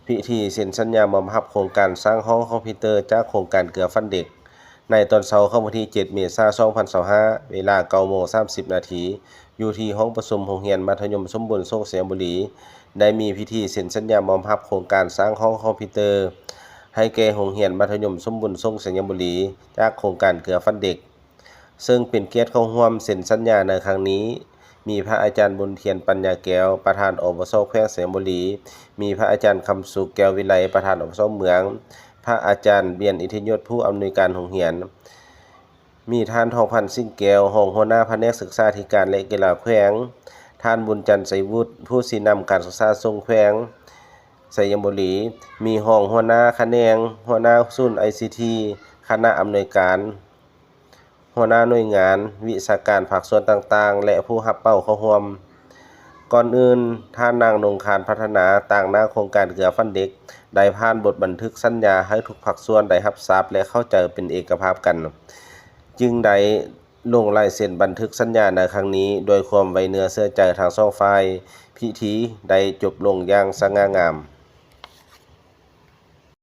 ພິທີເຊັນສັນຍາມອບຮັບໂຄງການສ້າງຫ້ອງຄອມພິວເຕີຈາກໂຄງການເກືອຟັນເດັກ ໃນຕອນເຊົ້າຂອງວັນທີເຈັດ ເມສາ ສອງພັນຊາວຫ້າ ເວລາເກົ້າໂມງສາມສິບນາທີ ຢູ່ທີ່ຫ້ອງປະຊຸມໂຮງຮຽນມັດທະຍົມສົມບູນສົງໄຊຍະບູລີ ໄດ້ມີພິທີເຊັນສັນຍາມອບຮັບໂຄງການສ້າງຫ້ອງຄອມພິວເຕີ ໃຫ້ແກ່ໂຮງຮຽນມັດທະຍົມສົມບູນສົງໄຊຍະບູລີ ຈາກໂຄງການເກືອຟັນເດັກ. ເຊິ່ງເປັນກຽດເຂົ້າຮ່ວມເຊັນສັນຍາໃນຄັ້ງນີ້ ມີພະອາຈານບຸນທຽນ ປັນຍາແກ້ວ ປະທານ ອບສ ແຂວງໄຊຍະບູລີ, ມີພະອາຈານ ຄຳສຸກ ແກ້ວວິໄລ ປະທານ ອບສ ເມືອງ, ພະອາຈານ ບຽນ ອິດທິຍົດ ຜູ້ອຳນວຍການໂຮງຮຽນ, ມີທ່ານ ທອງພັນ ສິງແກ້ວ ຮອງຫົວໜ້າພະແນກສຶກສາທິການ ແລະ ກິລາແຂວງ, ທ່ານ ບຸນຈັນ ໄຊວຸດ ຜູ້ຊີ້ນຳການສຶກສາສົງແຂວງໄຊຍະບູລີ, ມີຮອງຫົວໜ້າຂະແໜງ, ຫົວໜ້າສູນໄອຊີທີ, ຄະນະອຳນວຍການ, ຫົວໜ້າໜ່ວຍງານ, ວິຊາການພາກສ່ວນຕ່າງໆ ແລະ ຜູ້ຮັບເປົ້າເຂົ້າຮ່ວມ. ກ່ອນອື່ນ, ທ່ານນາງ ນົງຄານ ພັດທະນາ ຕາງໜ້າໂຄງການເກືອຟັນເດັກ ໄດ້ຜ່ານບົດບັນທຶກສັນຍາໃຫ້ທຸກພາກສ່ວນໄດ້ຮັບຊາບ ແລະ ເຂົ້າໃຈເປັນເອກະພາບກັນ, ຈຶ່ງໄດ້ລົງລາຍເຊັນບັນທຶກສັນຍາໃນຄັ້ງນີ້ ດ້ວຍຄວາມໄວ້ເນື້ອເຊື່ອໃຈທັງສອງຝ່າຍ. ພິທີໄດ້ຈົບລົງຢ່າງສະຫງ່າງາມ.